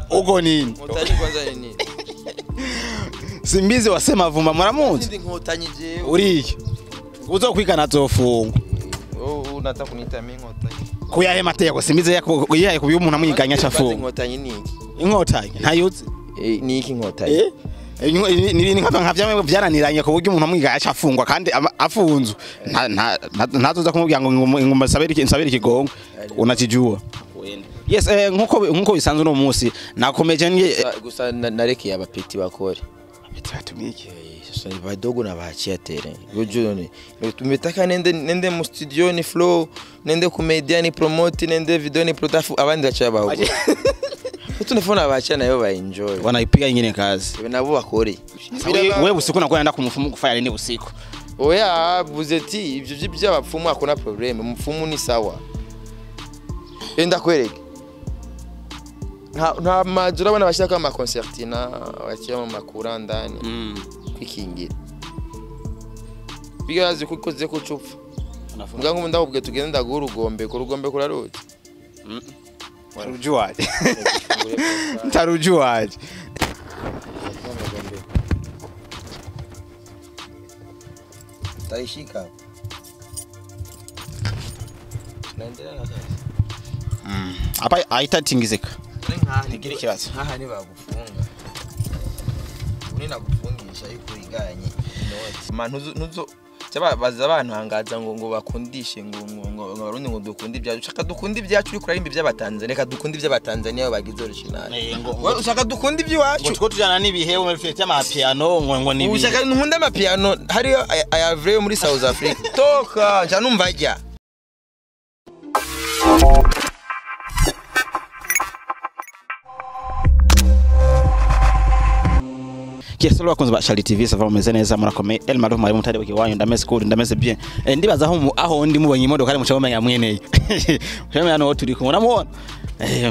Uko nini? Nkotanyi kwanza ni nini? Simbizi wasema vumba muramuzi. Ndi nkotanyi jewe. Uriye. Uzokwigana azofungwa. Oh, unataka kuniita mimi nkotanyi. Kuyahe mateko Simbizi yako yihaye kubi umuntu amwiganya chafunga. Inkotanyi ni iki? Inkotanyi ntayuzi. Ni iki inkotanyi? Ni nka vyamwe vyaraniranye ku buryo umuntu amwiganya achafungwa kandi afunzwe. Ntazoza kumubwira ngo ngomba nsabire ikigongo. Unakijua. Yes, nkuko bisanzwe no munsi nakomeje nge gusa narekeye abapeti bakore. Abapeti batumike. Sasa ni badogo na baachia tere. Gojoni. Tumetaka nende mu studio ni flow, nende comedian ni promote, nende video ni protafu abandi bacha baho. Tunafuna baachia nayo ba enjoy. Wanaipiga nyingine kazi. Nabo bakore. Wewe usiku nakuwa naenda kumfumu kufanya nini usiku? Oya, buzeti ivyo by'abapfumu hakuna problem. Mfumu ni sawa. Enda kwereke. Nta majura abana bashaka ama concertina bakira mu makura ndani kwikingira bigazi kukoze kucupfa mbwa ngo ndakubwiye tugende ndaguha urugombe ku rugombe kuraruzi ntarujuwaje ntarujuwaje taishika naendelea na kazi hapa haitatingizika. Nigire kibazo. Haha ni bagufunga. Uri nagufungisha yuko iganye inoti. Man ntuzo cyaba baza abantu hangaza ngo bakundishe ngo ngo barundi ngo dukunde ibyacu. Ushaka dukunde ibyacu uri kurarimba iby'abatanzania. Reka dukunde iby'abatanzania bagize original. Ngo ushaka dukunde iby'iwacu. Ngo two tujana n'ibihe umefite amapiano ngo ni. Ushaka nkunda amapiano hariyo aya vrai muri South Africa. Toka nja numva ajya. Yes, leo ba Charity TV sava meze neza murakomeye El Maruf mwari mutari bukiwanyu ndameze cool ndameze bien. Ndibaza aho ndi mubonye imodoka ari mucabomenya mweneye. Mucabomenya no turi kumwe namubona.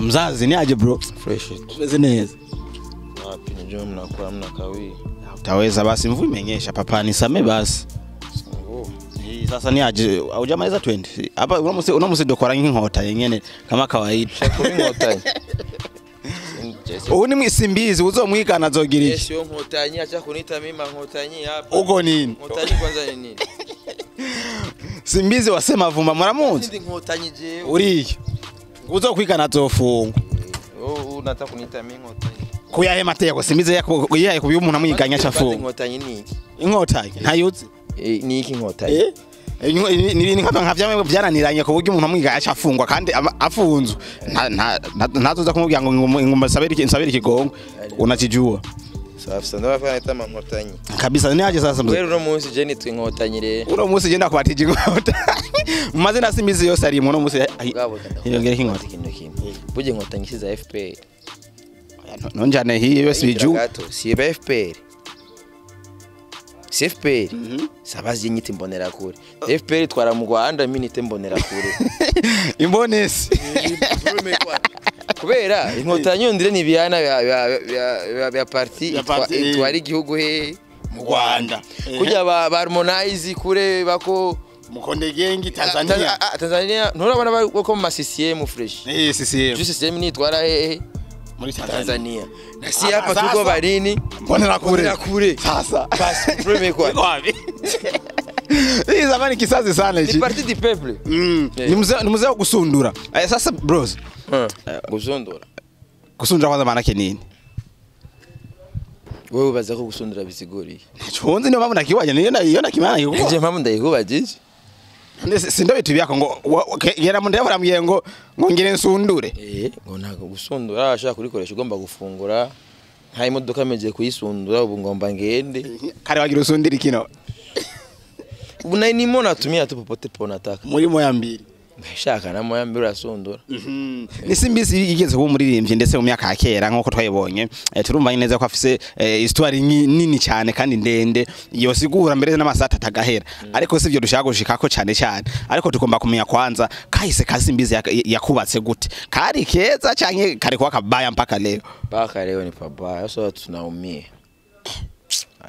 Mzazi ni aje bro? Fresh. Meze neza. Wapi njoo mnakuwa mnakawii. Utaweza basi mvua imenyesha papa nisame basi. Sasa ni aje hujamaliza 20. Hapa unamusi dokora nk'inkota yenyene kama kawaida. Inkota. Ubu ni mwisimbizi uzomwigana azogira iki? Yes, yo nkotanyi acha kunita mimi nkotanyi hapa. Uko nini? Nkotanyi kwanza ni nini? Simbizi wasema vumba muramuzi. Ndi nkotanyi jewe. Uriye. Uzokwigana azofungwa. Oh, unataka kuniita mimi nkotanyi. Kuyahe mateko Simbizi yako yihaye kubi umuntu amwiganya achafungwa. Inkotanyi ni iki? Inkotanyi ntayuzi. Ni iki inkotanyi? Ni nka vyamwe vyaraniranye ku buryo umuntu amwiganya achafungwa kandi afunzwe. Ntazoza kumubwira ngo ngomba nsabire ikigongo. Unakijua. Safi sana ndabafana nita inkotanyi. Kabisa ni aje sasa mzee. Wewe uno munsi je nitwe inkotanyi rero. Uno munsi je ndakubatije inkota. Mu mazina Simbizi yose ari uno munsi yongera inkota ikintu kimwe. Buje inkotanyi siza FPR. Nonjane hiyo yose biju. Si FPR. Si FPR. Sabazi nyite mbonera kure. FPR twara mu Rwanda minite mbonera kure. Imbonesi. Kubera inkotanyi ndire ni biyana bya parti itwara igihugu he mu Rwanda. Kujya ba Harmonize kure bako Mukonde gengi Tanzania. Tanzania nturabona bako mu CCM fresh. CCM. CCM ni itwara he muri Tanzania. Na si hapa tuko barini mbonera kure. Sasa basi premier kwa. Hii zamani kisazi sana hichi. Ni parti du peuple. Ni mzee wa kusundura. Sasa bros. Gusundura. Gusundura kwanza maana yake nini? Wewe ubaza ko gusundura bisiguriye. Nchonzi niyo mpamvu nakiwaje niyo nakimana yikuwa. Nje mpamvu ndayikubajije. Sindo bitu byako ngo gera munde yaramwiye ngo ngire nsundure. Ngo ntago gusundura ashaka kurikoresha ugomba gufungura. Nta imodoka meje kuyisundura ubu ngomba ngende. Kare wagira usundira ikino. Una ni mona tumia tu popote po nataka. Muri moya mbili. Shaka na moya mbili urasundura. Ni Simbizi igeze kuba umuririmbyi ndetse mu myaka ya kera nkuko twayibonye. Turumva neza ko afise histoire nini cyane kandi ndende yosigura mbere n'amasata atagahera. Ariko sivyo dushaka gushikako cyane cyane. Ariko tugomba kumenya kwanza kahise ka Simbizi yakubatse gute. Kari keza canke kari kwa kabaya mpaka leo. Mpaka leo ni pabaya. Sasa tunaumia.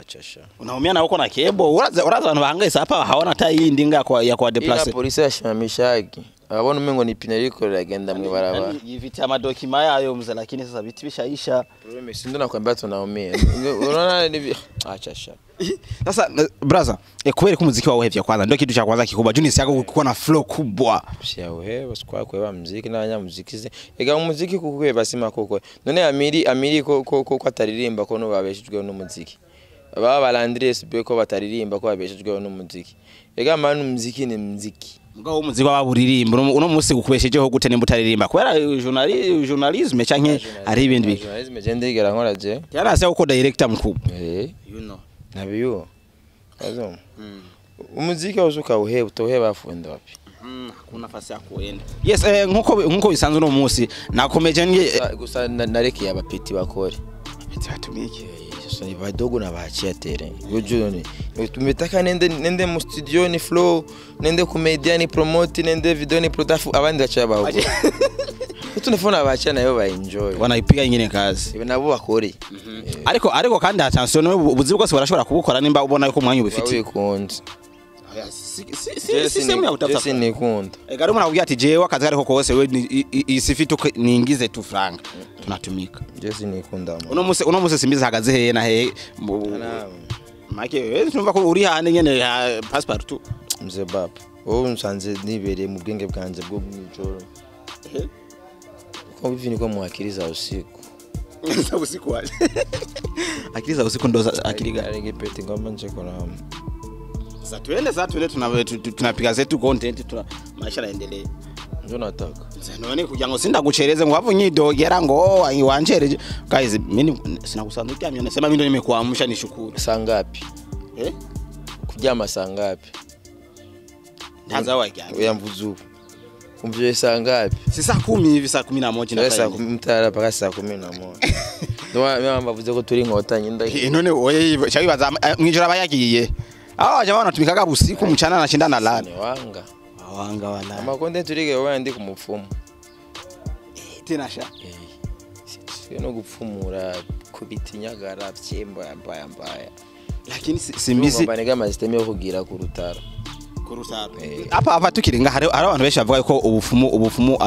Acha sha. Unaumia na uko na kebo. Uraza abantu bahangayitse hapa hawana hata hii ndinga ya kwa Ila déplacer. Polisi yashimamishagi. Abona umengo ni ipine riko riragenda mwibarabara. Yani, yifitiye amadokima yayo mzee, lakini sasa biti bishaisha. Problème si ndo nakwambia tunaumia. Unaona ni acha sha. Sasa brother, kubera ko umuziki wawe uhevye kwanza ndio kitu cha kwanza kikubwa. Juni yako kuwa na flow kubwa. Siyawuheba, sikwaheba muziki n'abanyamuziki se. Ega umuziki kukuheba si makoko. None Amiri ko ataririmba ko no babeshejweho n'umuziki. Baba barandiriye SB ko bataririmba ko babeshejweho n'umuziki. Ega mani umuziki ni muziki. Mugabo umuziki waburirimba uno munsi gukubeshejeho gute nimba utaririmba? Kubera journalisme canke ari ibindi bintu? Journalisme je ndigera nkora je. Yarase uko director mkubwa. Eh, You know. nabiyo. Azo. Umuziki wose ukawuheba utawuheba afundi wapi? Hakuna nafasi ya kuenda. Yes, nkuko bisanzwe uno munsi nakomeje nge Gusa narekeye abapeti bakore. Batumike. Sasa ni badogo na baachia tere. Ujue ni tumetaka nende mu studio ni flow, nende ku media ni promote, nende video ni protafu abandi bacha baho. Tunafuna baachia nayo ba enjoy. Wanaipiga ingine kazi. Ibe nabo bakore. Ariko kandi attention, ubuzi bwose barashobora kubukora nimba ubona yuko umwanya ubifitiye. Wikunze. Si sehemu ya kutafuta. Jesse nikunda. Karibu nakubwira ati jewe akazi kariko kose we isifite uko ningize tu franga tunatumika. Jesse nikunda. Uno musi Simbizi hagaze hehe na hehe? Make wewe tumva ko uri hande nyene ya passport tu. Mzee baba. Wowe unsanze nibereye mu bwenge bwanje bwo mwijoro. Kwa hivi niko mu akili za usiku. Za usiku waje? Akili za usiku ndo akili gani? Arigipeti ngomba nje kuna Sasa tuende tunapiga zetu content, tuna maisha yanaendelea. Ndio nataka. Sasa none kugira ngo sindagucereze ngo hapo nyidogera ngo oh, wanchereje. Guys, mimi sinakusandukia, mimi nasema mimi ndo nimekuamsha, nishukuru. Saa ngapi? Eh? Kuryama saa ngapi? Ntaza wajyana. Oya mvuze ubu. Umvye saa ngapi? Si saa 10 hivi, saa 11 na Saa 10 mtara paka saa 11. Ndio bavuze ko turi inkotanyi nda. None oye cyabibaza mwijoro aba yagiye. Aho jamaa wanatumikaga usiku, mchana anashinda na lala. Ni wanga. Wanga wala. Amakonde turige wowe ndi ku mupfumu. Tena sha. Eh. No gupfumura kubita inyagara vyemba mbaya mbaya. Lakini Simbizi Ngomba nega system yo kugira ku rutaro. Kurutaro. Apa tukirenga hari abantu benshi bavuga ko ubufumu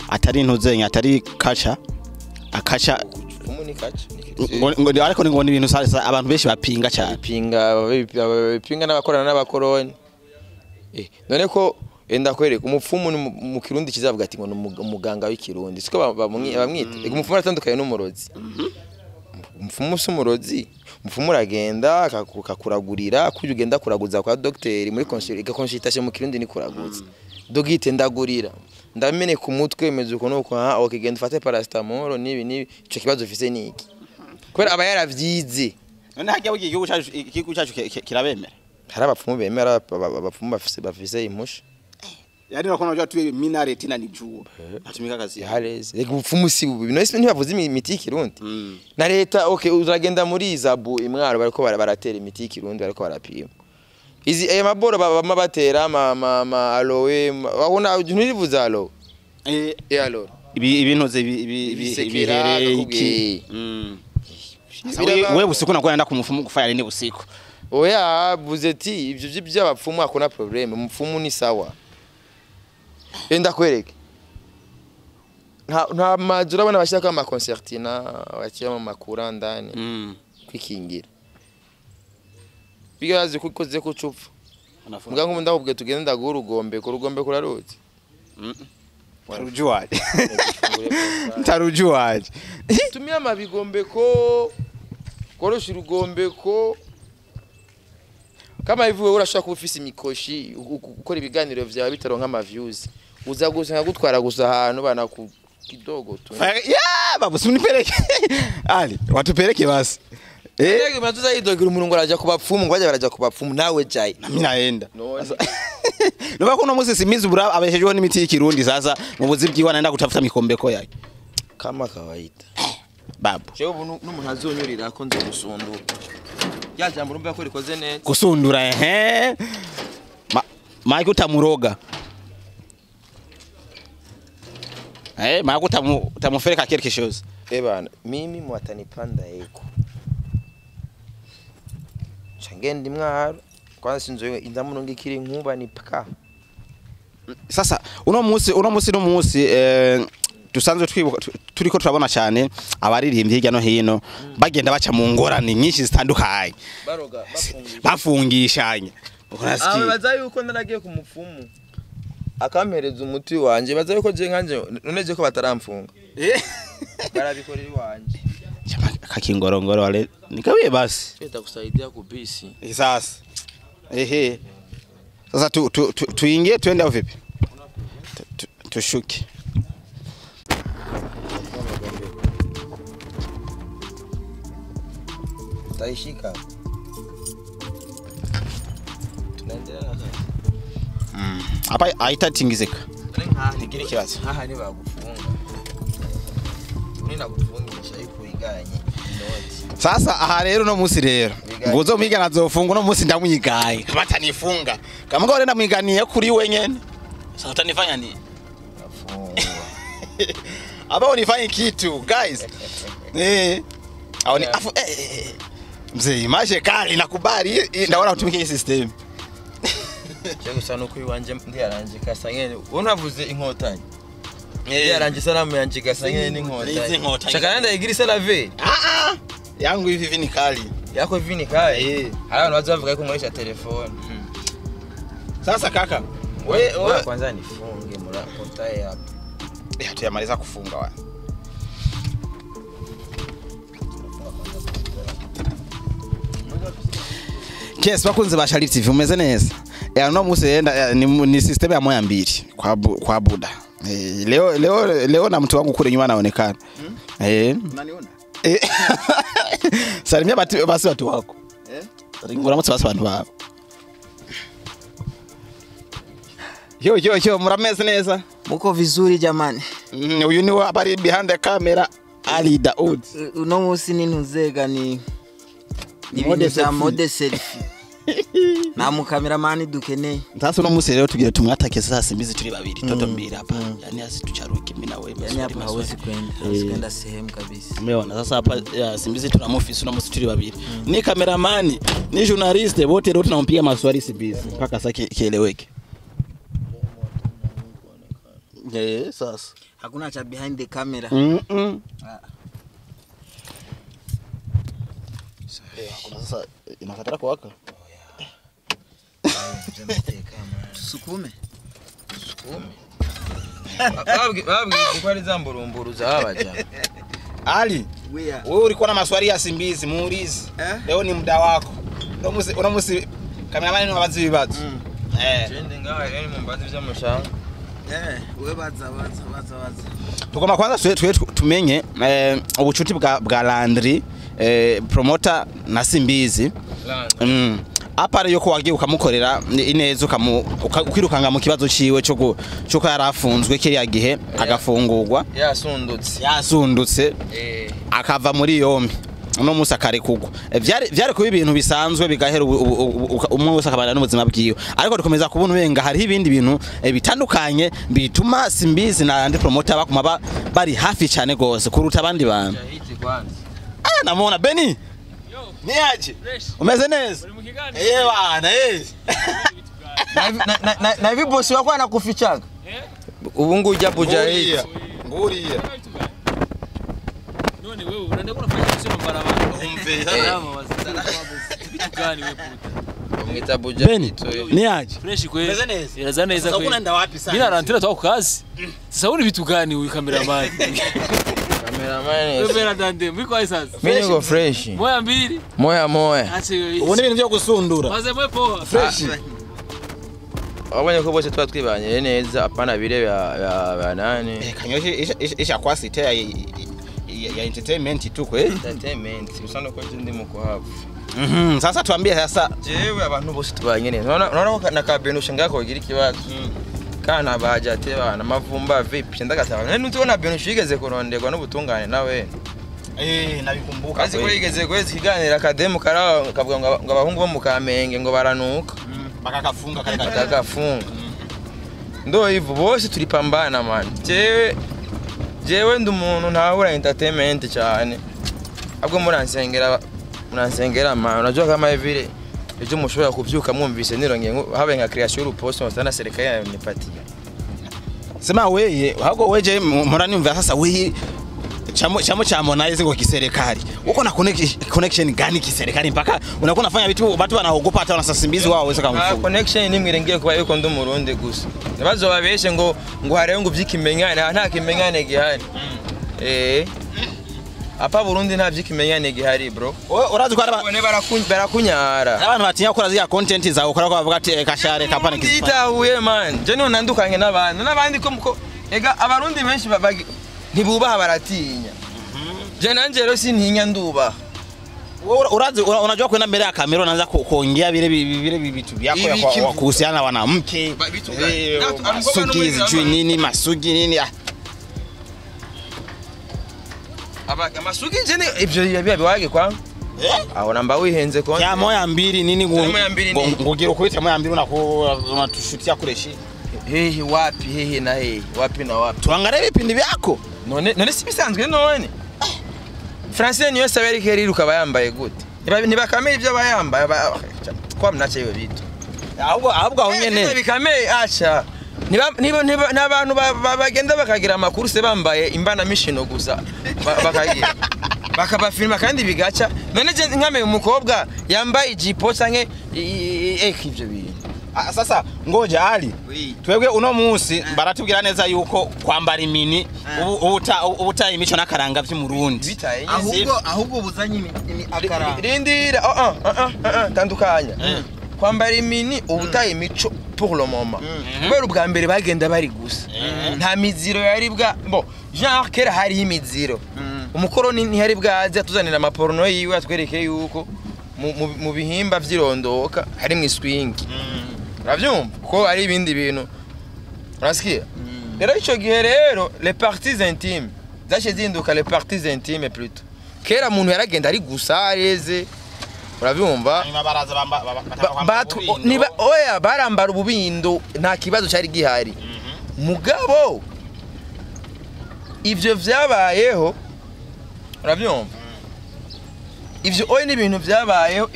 atari ntuzenya atari kacha akacha. Ubufumu ni kacha. Ngo ariko ngo ni ibintu sasa abantu benshi bapinga cyane. Bipinga bipinga n'abakorana n'abakoroni. Eh, none ko enda kwereka umupfumu ni mu Kirundi kizavuga ati ngo ni umuganga w'ikirundi siko bamwita. Ego, umupfumu aratandukanye n'umurozi. Umupfumu si umurozi. Umupfumu uragenda akakuragurira kuko ugenda kuraguza kwa docteur muri consultation. Mu Kirundi ni kuraguza. Dogite ndagurira ndameneka umutwe meze uko nuko, ha okay, genda ufate paracetamol nibi nibi, ico kibazo ufise ni iki, kubera aba yaravyize. None hajya igihugu cyacu kirabemera? Hari abapfumu bemera, abapfumu bafise impusha. Yaani unakuwa unajua tu minaret na nijua natumika kazi. Hareze reka ubupfumu si bubi. None ntibavuze imiti y'ikirundi na leta? Okay, uzagenda muri Izabu imwaro bariko baratera imiti y'ikirundi, bariko barapima izi aya maboro bama batera ma aloe wabona nturivuze aloe. Eh. Eh, aloe. Ibi ibintu ibi Ibisekera, ibihere iki. nakubwiye. Sasa wewe usiku nakuwa naenda kumfumu kufanya nini usiku? Oya, buze ati ivyo by'abapfumu hakuna problème, umupfumu ni sawa. Enda kwereke nta mazu urabona bashyirako ama concertina bashyiramo amakura ndani kwikingira bigazi ko ukoze ko ucupfa. Mbwa nk'ubu ndakubwiye tugende ndaguha urugombe ku rugombe kuraruzi. Ntarujuaje? Ntarujuaje? Tumia amabigombeko, korosha urugombeko. Kama hivi wewe urashobora kuba ufise imikoshi ukora ibiganiro vyawe bitaronka ama views, uza gusa nkagutwara gusa ahantu bana ku kidogo tu. Ya babu, simnipeleke. Ali, watupeleke basi. Eh, Rege matuza yidogira umuntu ngo araja ku bapfumu, ngo bajya baraja ku bapfumu nawe jayi. Na mimi naenda. None. Nuba kuno musi Simbizi bura abeshejweho n'imiti y'ikirundi, sasa mu buzi bwiwe anaenda kutafuta mikombeko yake. Kama kawaida. Babu. Jewe ubu n'umuntu azonyurira ko nzogusundura ya jambo urumva ko rikoze neza. Kusundura ehe. Mike utamuroga. Eh, Mike utamufereka quelque chose. Eh bana, mimi mwatanipanda eko. Nca ngenda imwaro kwanza sinzo indamununga ikiri nkuba ni paka. Sasa uno munsi dusanzwe twibuka turiko turabona cyane abaririmbyi hirya no hino bagenda baca mu ngorane nyinshi zitandukanye baroga bafungishanye. Aba baza yuko naragiye ku mupfumu akampereza umuti wanje, baza yuko je nkanje none ko bataramfunga barabikora iwanje kakingorongoro wale nikawie basi nitakusaidia kubisi sasa. Ehe, sasa tuingie tuende au vipi? Tushuke. Taishika. Tunaendelea na kazi. Hapa haitatingizika. Nigire kibazo. Aha ni bagufunga. Nina kufungisha yuko iganye inoti. Sasa aha rero no munsi rero. Ngozo mwiga nazofunga no munsi ndamwigaye. Batanifunga. Kama ngo renda mwiganiye kuri we nyene. Sasa utanifanya nini? Nafungwa. Aba unifanye kitu guys. Eh. Au ni afu mzee imaje kali nakubali ndaona utumike hii system. Je gusa nuko iwanje ndiyaranje kasa nyene unavuze inkotanyi. Ndiyaranje salamu yanje kasa nyene n'inkotanyi. Shaka nanda igira salave. Ah ah. Yangu hivi hivi ni kali. Yako hivi ni kali. Hari abantu bazavuga ko nkoresha telefone. Sasa kaka, wewe kwanza nifunge mura portail hapa. Hatuyamaliza kufunga wa. Yes, bakunze ba Sharif TV umeze neza. No musi enda ni system ya moya mbili kwa Buda. Leo na mtu wangu kule nyuma anaonekana. Unaniona? Salimia basi watu wako. Uramutse basi abantu bawe. Yo murameze neza. Muko vizuri jamani. Uyu ni abari behind the camera Ali Daud. Uno musi ni ntuzega ni mode selfie. Na mu cameraman dukeneye. Sasa uno musi rero tugiye tumwatake sasa Simbizi turi babiri toto mbili hapa. Yani asitucharuke mimi na wewe. Yani hapa hawezi kwenda. Hawezi kwenda sehemu kabisa. Umeona sasa hapa Simbizi tunamofisi uno musi turi babiri. Ni cameraman, ni journalist wote leo tunampiga maswali Simbizi mpaka sasa kieleweke. Sasa hakuna cha behind the camera. Sasa inakatara kuwaka. Tusukume. Babwi kwa rizamburumburu za abaja. Ali, wewe ulikuwa na maswali ya Simbizi muulize. Leo ni muda wako. Uno musi cameraman ni wabazi ibibazo. Chende ngawa yani mumbazi vy'amushanga. Wewe baza. Tugomba kwanza tumenye ubucuti bwa Landry promoter na Simbizi. Apare yuko wagiye ukamukorera ineza ukirukanga mu kibazo ciwe cyo cyo yarafunzwe kiriya gihe agafungurwa yasundutse akava muri yombi uno musi akarekugwa. Vyari kuba ibintu bisanzwe bigahera umwe wese akabana n'ubuzima bwiwe, ariko dukomeza kubona ubenga hariho ibindi bintu bitandukanye bituma Simbizi na Landry promoter bakuma bari hafi cyane gose kuruta abandi bantu. Namuona Beni. Ni aje? Umeze neza? Bana Na hivi bosi wako anakufichaga? Ubu nguja Bujahidi. Nguriya. None wewe unaenda kunafanya kusema barabara. Umve. Salama vitu gani wewe puta? Umwita Bujahidi. Ni aje? Fresh kweli. Umeze neza? Inaza neza kweli. Unaenda wapi sasa? Mimi narantira twako kazi. Sasa uri vitu gani huyu cameraman? Cameraman. Wewe dande, mko wapi sasa? Mimi niko fresh. Moya mbili. Moya. Acha Ubone ibintu byo gusundura. Maze mwe poa. Fresh. Abonye ko bose twatwibanye neza apana bire ya nani. Kanyoshi isha kwasi te ya entertainment tu kweli. Entertainment usano ko ndi mu kuhava. Sasa tuambie sasa. Jewe abantu bose tubanye neza. Unaona na kabenusha ngako igira ikibazo. Kana baje ate bana mavumba vipi ndagataba. Ntuzi benusha yigeze kuronderwa n'ubutungane nawe. Nabikumbuka. Kazi ko yigeze kwezi kiganira akademu karawa kavuga ngo abahungu bo mu Kamenge ngo baranuka. Bakakafunga kare bakakafunga. Ndo hivyo bose tulipambana man. Jewe ndi umuntu ntahura entertainment cyane. Ahubwo muransengera man. Unajua kama vile Ejo mushobora kuvyuka mwumvise nirongeye habe nka creation y'uruposto musana serikali yanipatiye. Sema weye hago weje mpora nimva sasa weye chamo cha Harmonize ngo kiserikali. Uko na connection gani kiserikali mpaka unakuwa unafanya vitu watu wanaogopa hata wanasasimbizi wao waweza kumfunga. Connection nimwe irengeye kuba yuko ndi Umurundi gusa. Nabazobabeshe ngo hareho ngo vyikimenyane, nta kimenyane gihari. Apa Burundi nta vyikimenyane gihari bro. Urazi ko bone barakunyara. Abantu batinya gukora zya content zawe ukora ko bavuga ati kashare kapana kizipana. Nditahuye man. Je none nandukanye n'abantu n'abandi ko ega abarundi benshi ntibubaha baratinya. Je nanje rero sintinya ndubaha. Urazi unajua kwenda mbele ya kamera unaanza kuongea vile vile vitu vyako ya kuhusiana na wanamke. Masugi sijui nini, masugi nini. Aba masugi je ivyo biwage kwa? Aho namba wihenze kwa. Ya moya mbili nini ngugira ukubita moya mbili unatushutia kureshi. Hehe wapi hehe na hehe wapi na wapi. Tuangalie vipindi vyako. None si bisanzwe none. Francais niyo saberi keriruka bayambaye gute? Nibakameye ibyo bayambaye kwa mnache iyo bitu. Ahubwo aho nyene bikameye acha. Niba n'abantu bagenda bakagira amakuru se bambaye imbana mishino gusa bakagira. Bakabafilma kandi bigaca. None je nkameye umukobwa yambaye ijipo canke ivyo bintu. Sasa ngoja Ali. Twebwe uno munsi baratubwira neza yuko kwambara imini ubuta imico nakaranga vy'umurundi. Ahubwo buzanye imi akaranga. Rindira tandukanya. Kwambara imini ubuta imico pour le moment. Kubera ubwa mbere bagenda bari gusa. Nta miziro yari bwa bo genre kera hari imiziro. Umukoroni ntihari bwaze atuzanira amaporno yiwe atwereke yuko mu bihimba vy'irondoka hari mu swing. Uravyumva ko ari ibindi bintu. Urasikia? Rero ico gihe rero les parties intimes zache zinduka les parties intimes plutôt. Kera muntu yaragenda ari gusa areze. Uravyumva? Niba oya barambara ububindo nta kibazo cyari gihari. Mugabo ivyo vyabayeho uravyumva? Ivyo oya ni ibintu vyabayeho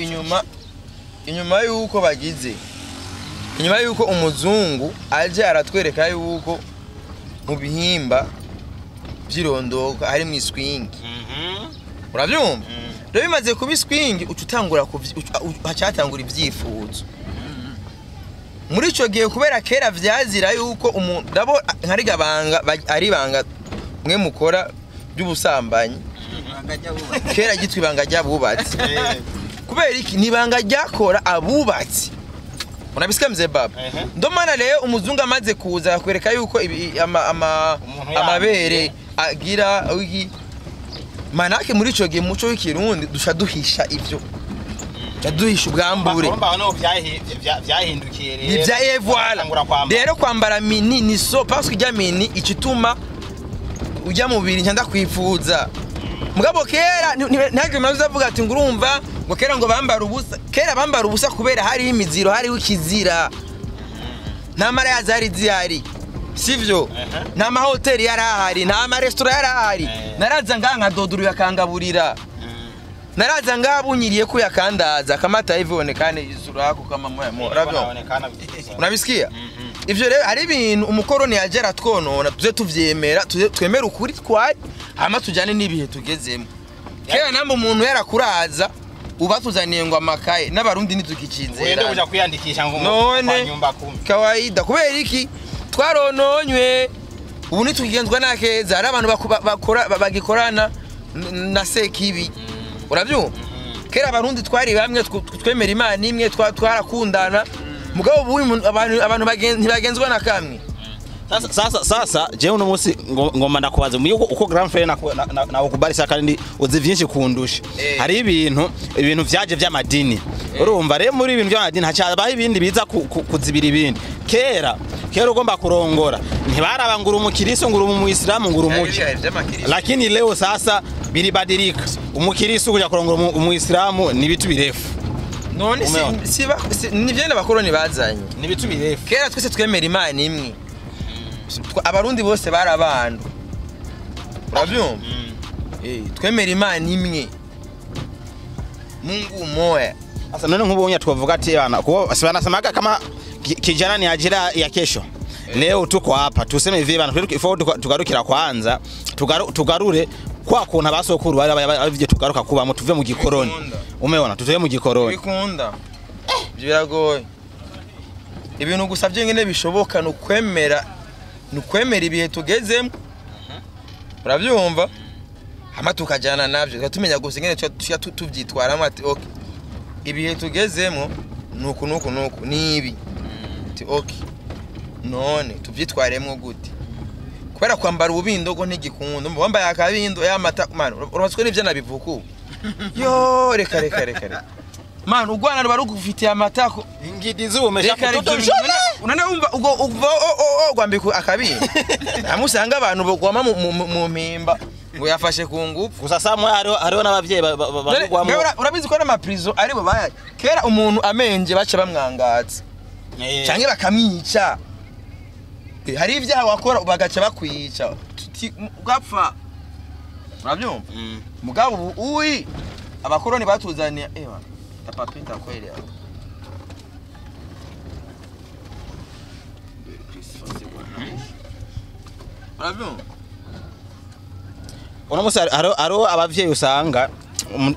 inyuma yuko bagize. Inyuma yuko umuzungu aje aratwereka yuko mu bihimba by'irondoka hari mu swing. Uravyumva? Rero bimaze kuba swing ucutangura hacatangura ivyifuzo. Muri ico gihe kubera kera vyazira yuko umuntu ndabo nkariga banga ari banga mwe mukora by'ubusambanyi. Kera gitwa ibanga ry'abubatsi. Kubera iki nibanga ryakora abubatsi. Unabisikia mzee baba? Ndo maana leo umuzungu amaze kuza akwereka yuko amabere agira wiki manake muri ico gihe muco w'ikirundi dusha duhisha ivyo. Duhisha ubwambure. Vyahindukiye rero. Ni vya voilà. Rero kwambara mini ni so parce que ijya mini icituma ujya mubiri ncyanda kwifuza. Mugabo kera ntabwo maze avuga ati ngurumva ngo kera ngo bambara ubusa. Kera bambara ubusa kubera hari imiziro hari ukizira. Nta mara yazari zihari. Sivyo? Nta mahoteli yarahari, nta ma restaurant yarahari. Naraza nganka doduru yakangaburira. Naraza ngabunyiriye ko yakandaza kamata ivonekane izura yako kama moya moya. Unabisikia? Ivyo rero ari ibintu umukoroni yagera twonona tuze tuvyemera twemera ukuri twari hama tujane n'ibihe tugezemo. Kera namba umuntu yarakuraza ubatuzaniye ngo amakaye n'abarundi ntitukicizera. Wende kuja kwiyandikisha ngo kwa nyumba kumi. Kawaida kubera iki twarononywe ubu nitugenzwa nakeza ari abantu bakora bagikorana na sekibi. Uravyumva? Kera abarundi twari bamwe twemera Imana imwe twarakundana. Mugabo ubu abantu ntibagenzwa na kamwe. Sasa je uno munsi ngomba ndakubaza uko grand frère na ukubali saka kandi uzi vyinshi kundusha. Hari ibintu vyaje vy'amadini. Urumva rero muri ibintu by'amadini hacabaho ibindi biza kuzibira ibindi. Kera ugomba kurongora ntibaraba ngura umukiristo ngura umuislamu ngura umuki. Lakini leo sasa biribadilika. Umukiristo kuja kurongora umuislamu ni bitu birefu. None si nivyo n'abakoroni bazanye. Ni bitu birefu. Kera twese twemera Imana imwe. Abarundi bose barabantu. Uravyumva? Twemera Imana imwe. Mungu moya. Sasa none nk'ubonye twavuga ati bana kuko wanasemaga kama kijana ni ajira ya kesho. Leo tuko hapa tuseme hivi bana, ifo tugarukira kwanza tugarure kwa kuntu abasokuru bari bavye tugaruka kubamo, tuve mu gikoroni. Umeona, tuve mu gikoroni. Bikunda ibyo biragoye. Ibintu gusa byengene bishoboka ni ukwemera, ni ukwemera ibihe tugezemo. Urabyumva? Hama tukajyana nabyo, tumenya gusa ingene tuya tubyitwaramo ati okay, ibihe tugezemo nuku nuku nuku nibi. Ati okay, none tubyitwaremo gute? Kubera kwambara ububindo go ntigikunda, wambaye akabindo ya mata man, uratswe n'ivyo nabivuka ubu. Yo reka reka reka reka. Man, ugwana ruba rugufitiye amatako. Ingidi z'ubumesha kudodoshona. Unana umva ugo uva o gwambika akabindo. Namusanga abantu bogwama mu mpimba ngo yafashe ku ngufu. Gusa samwe hariho n'abavyeyi bagwamo. Urabizi ko n'amaprizo ari bo baya. Kera umuntu amenje baca bamwangaza. Canke bakamwica. Hari ivyaha wakora bagaca bakwica. Ugapfa. Urabyumva? Mugabo uyi abakoroni batuzaniye ewa tapapita kweli hapo. Urabyumva? Uno musi hariho abavyeyi usanga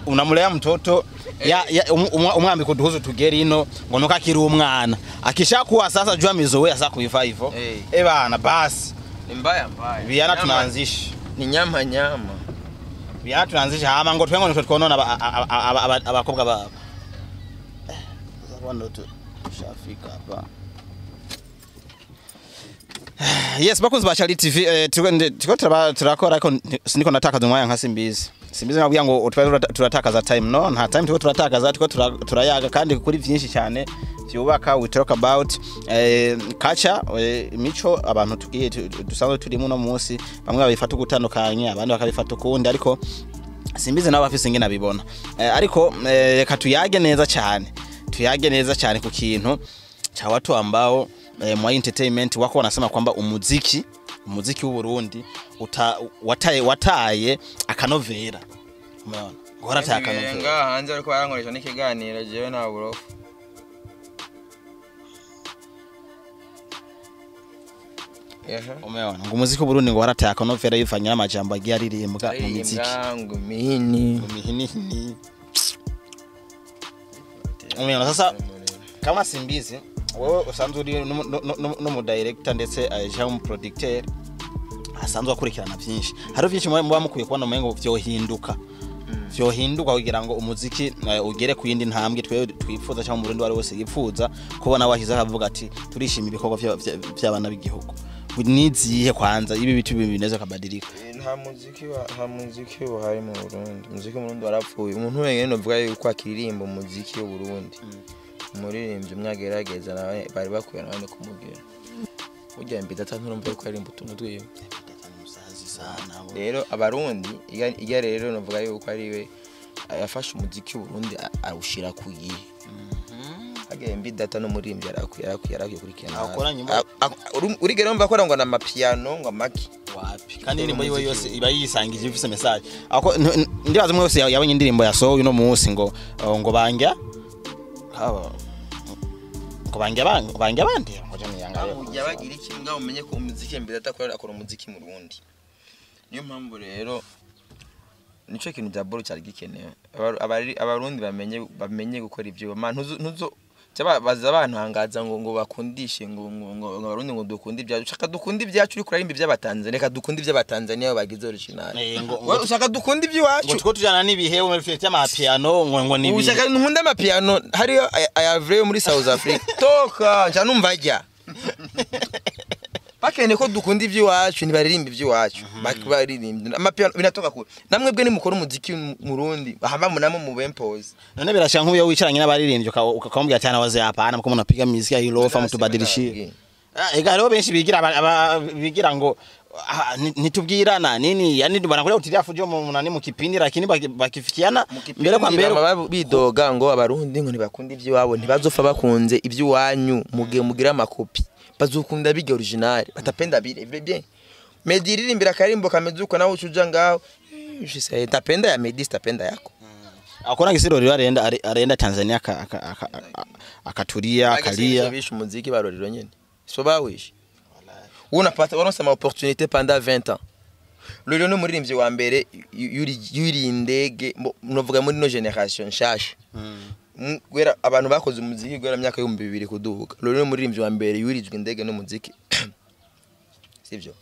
unamulea mtoto umwambika uduhuzu tugera ino ngo nuko akiri umwana, akishakuwa sasa jua mizowe asa kuiva hivyo. Eh bana basi ni mbaya mbaya. Vijana tunaanzisha ni nyama nyama. Vijana tunaanzisha hama ngo twengo nitwe twonona abakobwa babo. Sasa ndo tushafika hapa. Yes, bakunzi ba Charity TV, tuko turakora ariko siniko natakaza umwanya nka Simbizi. Simbizi nabwiye ngo turatakaza time. No, nta time tuko turatakaza, tuko turayaga kandi kuri byinshi cyane byubaka. We talk about culture, imico abantu tugiye dusanzwe turimo no munsi, bamwe babifata ugutandukanye abandi bakabifata ukundi, ariko Simbizi nabo bafise ingene abibona. Ariko reka tuyage neza cyane, tuyage neza cyane ku kintu cha watu ambao mwa entertainment wako wanasema kwamba umuziki w'u Burundi wataye akanovera. Umeona? Ngo wataye akanovera. Nga hanze ariko barankoresha n'ikiganiro jewe nta burofu. Umeona? Ngo umuziki w'u Burundi ngo warataye akanovera yivanye n'amajambo agiye aririmbwa mu muziki. Ngo mihini. Mihini. Umeona sasa kama Simbizi wewe usanzwe uri no director ndetse aje producteur asanzwe akurikirana byinshi, hari byinshi muba mukwiye kubona umengo vyohinduka vyohinduka kugira ngo umuziki ugere ku yindi ntambwe twe twifuza cyangwa umurundi wari wese yifuza kubona wahize akavuga ati turishima ibikorwa by'abana b'igihugu. Nizihe kwanza ibi bitu binaweza kabadilika? Nta muziki uhari mu Burundi. Umuziki mu Burundi warapfuye. Umuntu wenyine novuga yuko akiririmba umuziki w'u Burundi, umuririmbyi umwe agerageza nawe bari bakuye nawe kumubwira burya MB Data nturumva yuko aririmba utuntu twiwe. Rero abarundi ijya rero novuga yuko ari we yafashe umuziki w'u Burundi awushira ku gihe. Hage MB Data n'umuririmbyi arakwiye kurikirana. Urigera umva akora ngo na mapiano ngo amaki wapi, kandi indirimbo yiwe yose iba yisangije ifise message. Ako ndibaza umwe wese yabonye indirimbo ya Soul uno munsi ngo ngo bangya haba ngo bangya bangya bandi ngo je miyanga yo ujya bagira iki mbwa umenye ko umuziki MB Data akora umuziki mu Burundi. Niyo mpamvu rero nico kintu bya boro cyari gikenewe, abarundi bamenye gukora ibyo. Man ntuzo baza abantu hangaza ngo bakundishe ngo abarundi ngo dukunde ibyacu. Ushaka dukunde ibyacu uri kuririmba iby'abatanzania, reka dukunde iby'abatanzania bagize original. Ushaka dukunde iby'iwacu ngo tujana n'ibihe umufite amapiano ngo nibi. Ushaka nkunda amapiano hari aya vrai muri South Africa. Toka nca numva ajya. Bakene ko dukunda iby'iwacu ntibaririmba iby'iwacu baririmba amapiano binatoka kure. Namwe bwe nimukora umuziki mu Burundi ahamba munamo mu bempoze. None birashaka nk'uyo wicaranye n'abaririmbyi ukamubwira cyane waze hapana mko munapiga muziki ya ilofa mutubadilishie. Ega hariho benshi bigira ngo nitubwirana nini yani banakulia utilia fujo munani mu kipindi lakini bakifikiana mbere kwa mbere bidoga ngo abarundi ngo ntibakunda iby'iwabo ntibazofa bakunze iby'iwanyu mugihe mugira amakopi bazukunda bijya original batapenda bile bien. Medi iririmbira karimbo kameze uko nawe ucuja ngaho je sais tapenda ya Medi tapenda yako. Akora gisiro rero arenda Tanzania akaturia akalia. Bishe umuziki barorero nyene. So bawishe. Unapata waronse ama opportunité pendant 20 ans. Lolilo ni umuririmbyi wa mbere yuri indege novuga muri no generation nshasha. Gwera abantu bakoze umuziki gwera myaka 2000 kuduga. Lolilo ni umuririmbyi wa mbere yurijwe indege n'umuziki. Sivyo.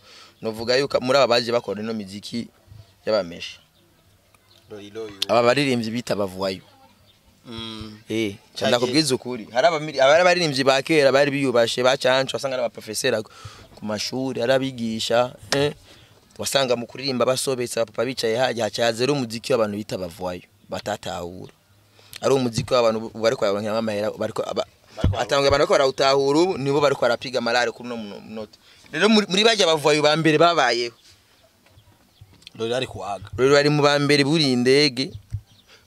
Novuga yuko muri aba baje bakora ino miziki y'abamesha. Lolilo yu. Aba baririmbyi bita bavuwayo. Ndakubwiza ukuri. Hari abaririmbyi ba kera bari biyubashe bacancu wasanga ari abaprofesera ku mashuri arabigisha wasanga mu kuririmba basobetse abapapa bicaye hajya hacaza rero umuziki w'abantu bita bavuwayo batatahura. Ari umuziki w'abantu bari kwaronka amahera bariko atangwe abantu bariko barawutahura ubu nibo bariko barapiga malare kuri no note. Rero muri bajya bavuwayo ba mbere babayeho. Lolilo ari kuaga. Lolilo ari mu ba mbere buri indege.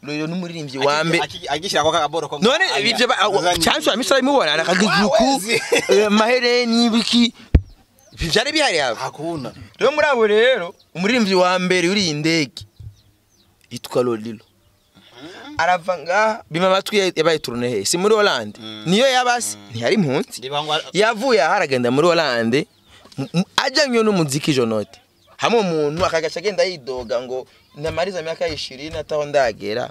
Lolilo n'umuririmbyi wa mbere agishira ko kagaboro ko none ibyo chancho amisara imubona akagizuku mahereni biki byari bihari haba hakuna. Rero muri abo rero umuririmbyi wa mbere uri indege yitwa Lolilo arava ngaha bima batwi yabaye tourne he si muri Hollande niyo yabasi ntiyari impunzi yavuye aharagenda muri Hollande ajanywe n'umuziki jonote hamwe umuntu akagaca agenda yidoga ngo namariza myaka 20 ataho ndagera.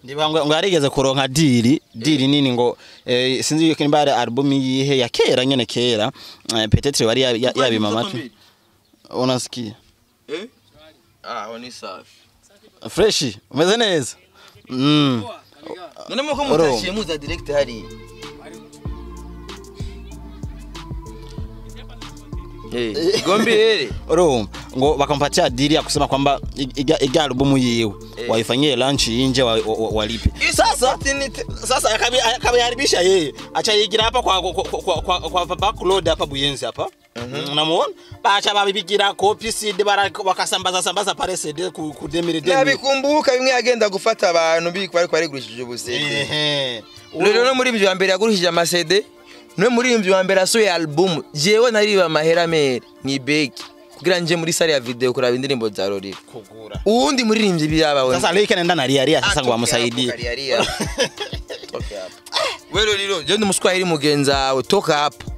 Ndibangwe ngo yarigeze kuronka diri nini ngo sinzi yuko nimba ari album yihe ya kera nyene kera peut-être bari yabima amatwi. Unasikia? Oni safi. Fresh, umeze neza. None muko mutashiye muza direct hari. Gombi here. Urumva ngo bakampatia dili ya kusema kwamba iga albumu yiwe waifanyie launch inje walipe. Sasa akabiharibisha yeye. Acha yigira hapa kwa papa Claude hapa Buyenzi hapa. Unamuona? Bacha babibigira copy CD bakasambaza sambaza pare CD ku 2000. Nabikumbuka bimwe agenda gufata abantu biko bariko barigurishije ubusede. Rero no muri ibyo mbere yagurishije ama CD. Nwe muririmbyi wa mbere asoye album jewe nariba amahera mere mwibeki kugira nje muri sale ya video kuraba indirimbo za Lolilo kugura. Uwundi muririmbyi byabawe. Sasa leo nenda na ria sasa ngo bamusaidie. Toka hapo. Wewe Lolilo je ndi muswahili mugenza wawe toka hapo.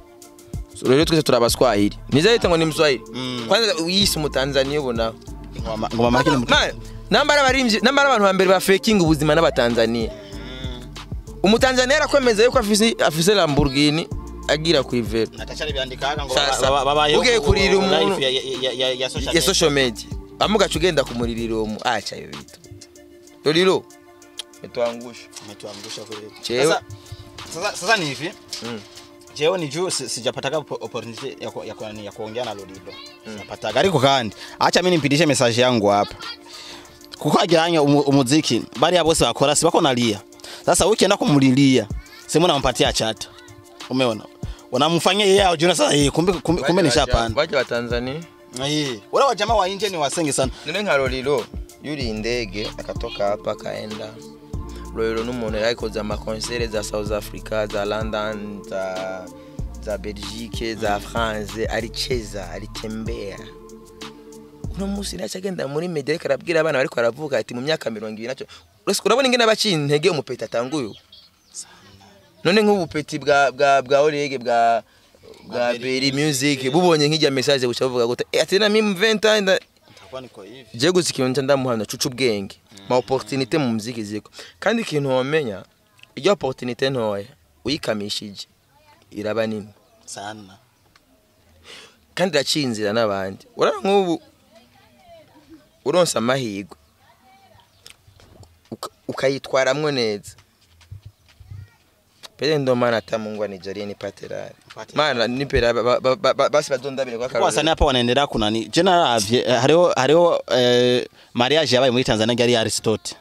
Lolilo twese turabaswahili. Nizaita ngo ni mswahili. Kwanza uyisi mu Tanzania ubona. Ngoma makini mtu. Nambara baririmbyi nambara abantu ba mbere ba faking ubuzima n'abatanzania. Umutanzania arakwemeza yuko afise Lamborghini agira ku ivero. Natachari byandikaga ngo babaye ugiye kurira umuntu ya social media. Amugaca ugenda kumuririra umu acha iyo bitu. Lolilo umetuangusha kweli. Sasa ni hivi. Jewe ni juu sijapataka opportunity ya kuongea na Lolilo. Sijapataka ariko kandi acha mimi nimpitishe message yangu hapa. Kuko ajyanye umuziki bari bose bakora sibako nalia. Sasa ukienda kumulilia sema unampatia chata. Umeona? Unamfanyia yeye ajiona sasa yeye kumbe nishapanda. Baje wa Tanzania. Wale wa jamaa wa nje ni wasenge sana. None nka Lolilo yuri indege akatoka hapa kaenda. Lolilo n'umuntu yarikoze ama concert za South Africa, za London, za Belgique, za France, alicheza, alitembea. Uno musi nacagenda muri media karabwira abana bariko baravuga ati mu myaka 20 naco. Urabona ingene abaciye intege umupeti atanguye. None nk'ubupeti bwa Orege bwa Berry Music bubonye nk'ijya message buca buvuga gute ati na mimi 20 ans ntakuwa niko hivi. Je gusa ikintu ndamuhana cucu ubwenge. Ma opportunité mu muziki ziko. Kandi ikintu womenya ijya opportunité ntoya uyikamishije iraba nini sana. Kandi iracinzira n'abandi. Urabona nk'ubu uronsa amahirwe ukayitwaramwo neza. Pele ndo maana hata Mungu anijalie nipate rari. Maana nipe basi bazondabire kwa karori. Wasanii hapa wanaendelea kuna ni general hariho mariage yabaye muri Tanzania yari Aristote.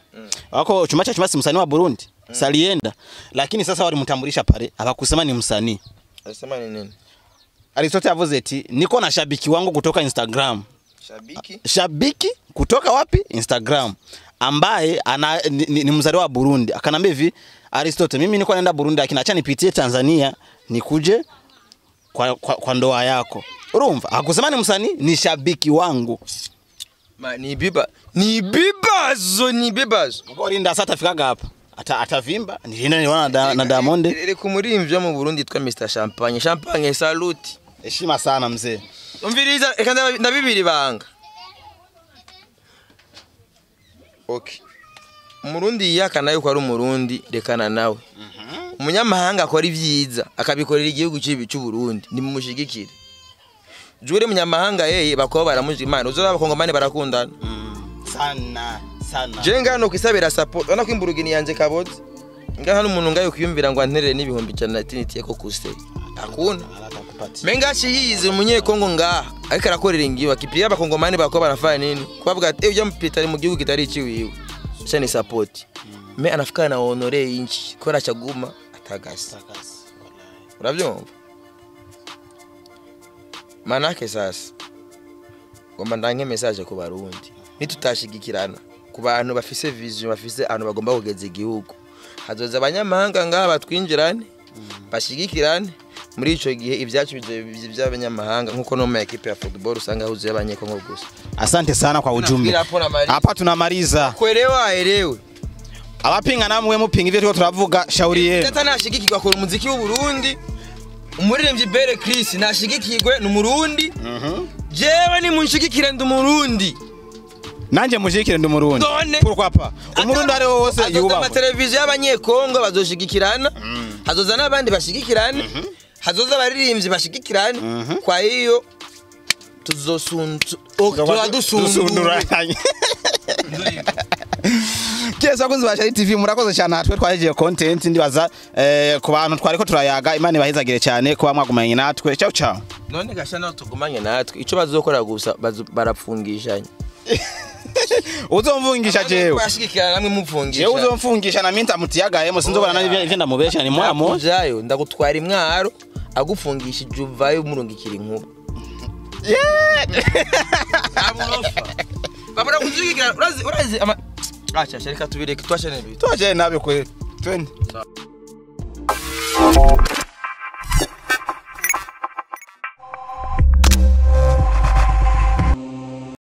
Wako chuma cha chuma si msanii wa Burundi. Salienda lakini sasa walimtambulisha pale abakusema ni msanii. Alisema ni nini? Aristote avuze eti niko na shabiki wangu kutoka Instagram. Shabiki? Shabiki kutoka wapi? Instagram. Ambaye ana ni mzaliwa wa Burundi. Akanambia hivi Aristote mimi niko naenda Burundi lakini acha nipitie Tanzania nikuje kwa ndoa yako. Urumva? Hakusema ni msanii, ni shabiki wangu. Ma, ni biba ni bibazo ni bibazo. Mugabo rinda sasa atafika gapa. Atavimba nilinda niona na Diamond. Reka umuririmbyi wo mu Burundi yitwa Mr Champagne. Champagne salute. Heshima sana mzee. Umviriza reka ndabibiri banga. Okay. Umurundi yiyakana yuko ari umurundi rekana nawe. Umunyamahanga akora ibyiza akabikorera igihugu cy'u Burundi nimumushigikire. Jure munyamahanga yeye bakaba baramuzi Imana uzora abakongomani barakundana. Sana sana. Je ngano kwisabira support ona kwimburugini yanje kabozi. Ngaha n'umuntu ngayo kwiyumvira ngo anterere n'ibihumbi 100 ko kuse. Akuna. Menga shiyize umunyekongo ngaha ariko arakorera ingiwa kipira abakongomani bakaba barafanya nini? Kubavuga ati ujya mpita ari mu gihugu kitari ikiwiwe. Sha support. Me anafika na honore inchi kora chaguma atagasa. Urabyumva? Manake sasa ngomba ndanke message ku Barundi nitutashigikirana ku bantu bafise vision bafise abantu bagomba kugeza igihugu hazoza abanyamahanga ngaha batwinjirane bashigikirane muri ico gihe ibyacu by'abanyamahanga nkuko no mu equipe ya football usanga huzuye abanyekongo gusa. Asante sana kwa ujumbe. Hapa tunamaliza. Kuelewa elewe. Abapinga namwe mupinga ivyo turavuga shauri yenu. Tata nashigikirwa akora umuziki w'u Burundi. Umuririmbyi Bere Chris nashigikirwe ni umurundi. Jewe ni munshigikire ndi umurundi. Nanje mushigikire ndi umurundi. Pourquoi pas? Umurundi ari wose yubaho. Azoza televiziyo y'abanyekongo bazoshigikirana. Hazoza n'abandi bashigikirana. Hazoza abaririmbyi bashigikirana. Kwa hiyo tuzosundura. Kesa bakunzi ba Shari TV murakoze cyane natwe twahejeje content ndibaza ku bantu twariko turayaga Imana ibahezagire cyane kuba mwagumanye natwe. Ciao ciao. None gasha naho tugumanye natwe ico bazokora gusa barapfungishanya. Uzomvungisha jewe. Bashigikirana namwe mupfungisha. Jewe uzomfungisha na minta mutiyagayemo sinzobana nanje ivyo ndamubesha ni mwamo. Jayo ndagutwara imwaro agufungishije uvayo murungikira inkuba. Aburofa. Babura kuzigikira urazi ama acha reka tubireke twashane nabi kweli. Twende.